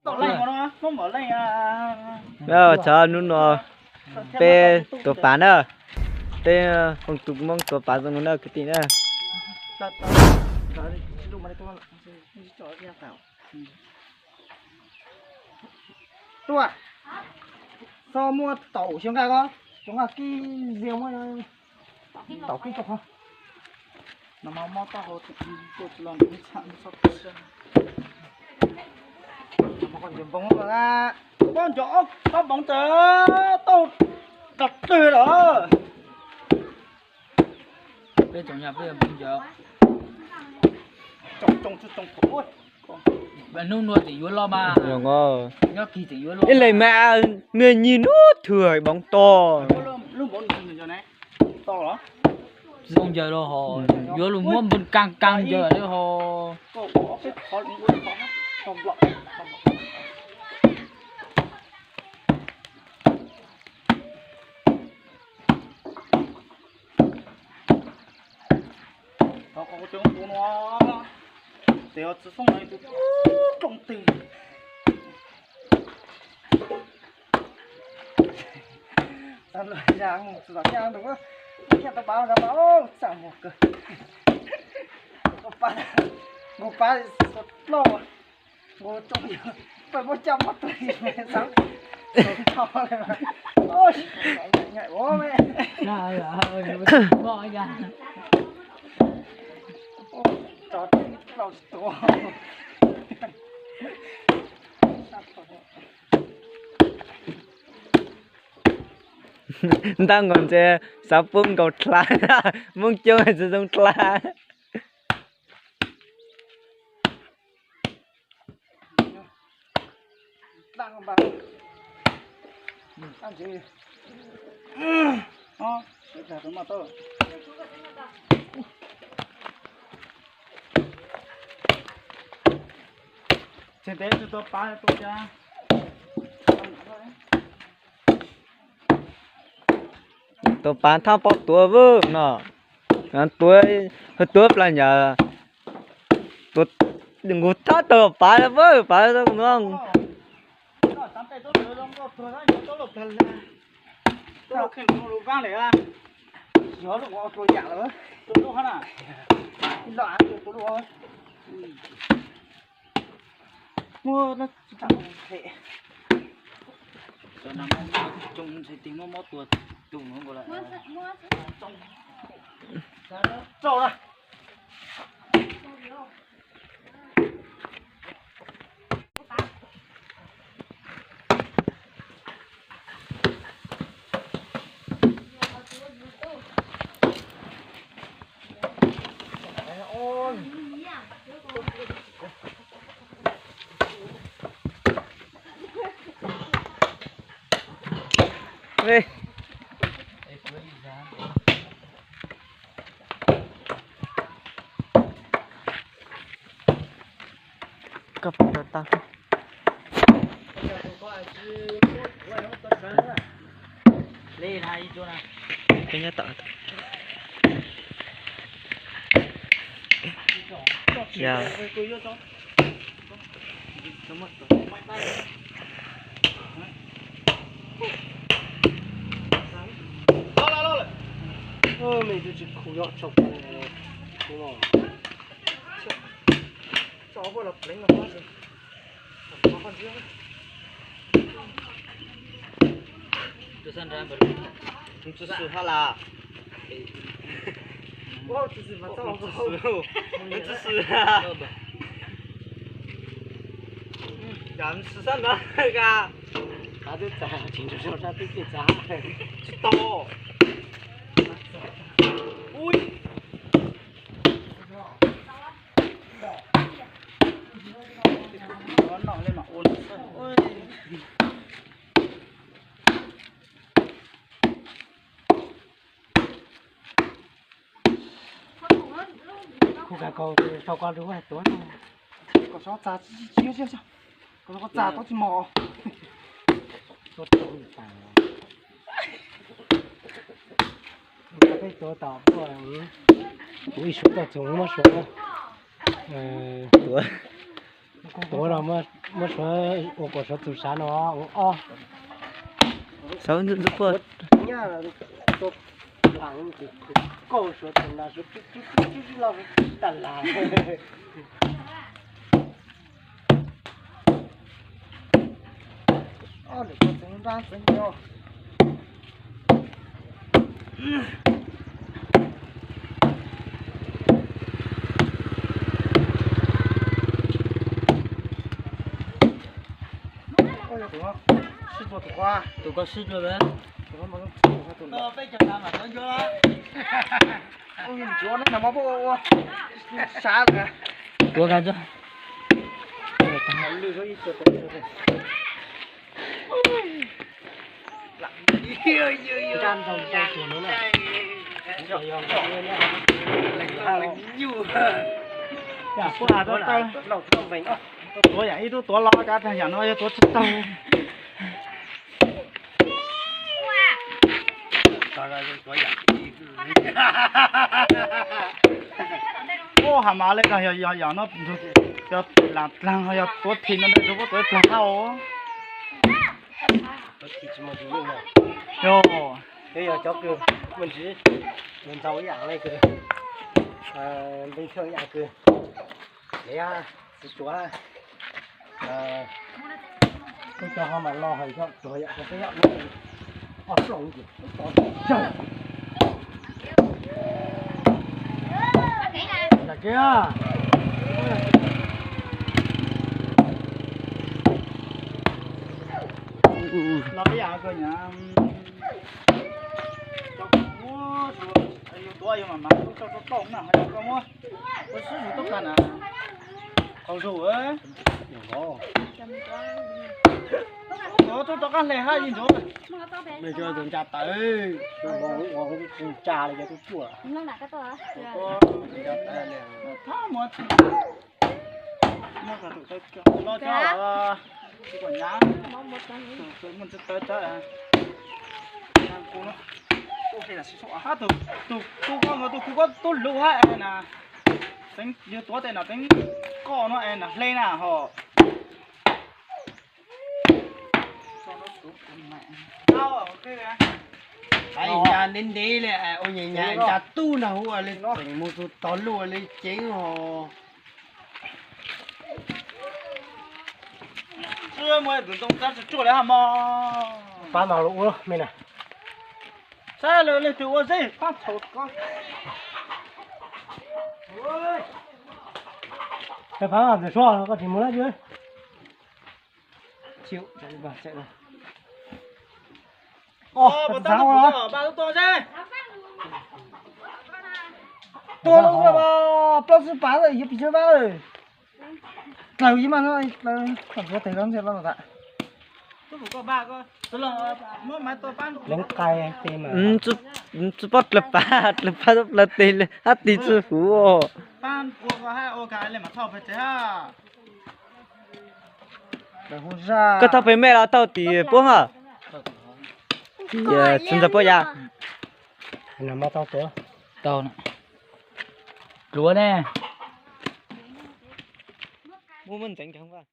Txog hnub no peb tuav pav na, peb koom tus Hmoob tuav pav zoo no na kwv tij na. Tuaj, txhob muab taum xyov nqaij ko, xyov nqaij kib ziag muab taum kib tau qhov. No mas mob taub hau tuaj tsis los nrog txhaj txhob tuaj. Pob nco ob pob npoov tas tau dag twg lawm. Peb tsoom nyab peb yuav npoov ncaws. Hnub nua tseem yuav los mas. Nyob kis tseem yuav los. Ib leeg mas nws nyiag hnub twg npoov to. Npoov ncaws los ho, yuav los muab npoo kab kab ncaws li ho. Tau qhov kuv cov tus no, tes txiv foob no tus rooj teg. Txog lub ya mus txog tom kiag tus, kiag tau pab tau pab txaj muag kawg. Nkaus pab, nkaus pab plaub, nkaus tsoo yawg, pab muab caj muab tus xav tau tau li mas. Ua me, tso plaub tsis tuav. Ntab nkaus ntshe xav pub nkaus dlha, Hmoob coob tsis zoo dlha. Tseem tes tus tuav pav tuaj cas. Tuav pav thab pob tuav vwj no, tuav, tuav plas nyawm, tuav nqus thab tau pav vwj pav no. Koj puas tau tau? Koj nyob tom. Yog. Tsis xwm ha las. Tsis xwm. Cas tsis xwb ntawd ka. Tsis tau. Ui. Kuv kav kau tau koj lub tuav, koj txav tsis tsis tsis, koj txav tau tsis mos. Peb tuav tom kuv ib suav tuaj txog muab suav tuav, tuav los muab Muab suav ua kuas suav txus sav no ua ob. Sav ntxuj ntxuj puag. Kauj suav txus na suav tib loj tas las. Ob lwm tus txeev nrab txeev nrab. Tus ko sib dua, tus ko sib dua. Peb cov tas mas tov ncuav los. Ncuav no mas ua sav. Ua ka tso. Tuav yam ib tug tuav los kav yam no yog tuav tsis tau. Ua has mas le no yog yog no, yog lam dlaag ho yog tuav thim no ntawd puab tuav dlaag hab os. Yog, yog cov kws muaj ntsis ntau ib yam le kws npeej tsheej ib yam kws txiv tsuav tub cov ho mas lo hais tsuag yam peb yam ob plooj ces tov tsawg. Yam kev los ib yam kws yus tuav yus mam mam tub tau tau na, ho yog koj muab ua sib zus tuab qab na, qhov zus tuav tub rov qab hle hab ib ntsuav. Tsis tsa li cov tub tsuag. Muab tus tawv los cov, tsis kom nyaav, tus muaj tawv cov. Tus kuv ko, tus kuv ko tub lug hab es na, teev yug tuav tes no teev koj no es na hle na ho. Hais ncas ntev ntev li, ua nyas nyas ncas tub na hu ua li tseem mus tus tod luj ua li ceev ho. Pab mas ua me na. Saib lwm leej twg ua zeb pab txhaum ko. Pab ntawm suab koj tsis mus lawm. Tua lub plaub tsib pav lawm, yog pis tsawg pav lawm. Dlaws ib mas no, dlaws kom ntxuav tes los ntxuav los tas. Leev qai tes mas. Tsis paub dlaws pav, dlaws pav tub plaws tes li hab tig tsi huv. Koj taug pem mej los taug tim puab hab? Tsis ntxaws puab yav. Tau, luav ne. Muaj muaj ntxeev kawg.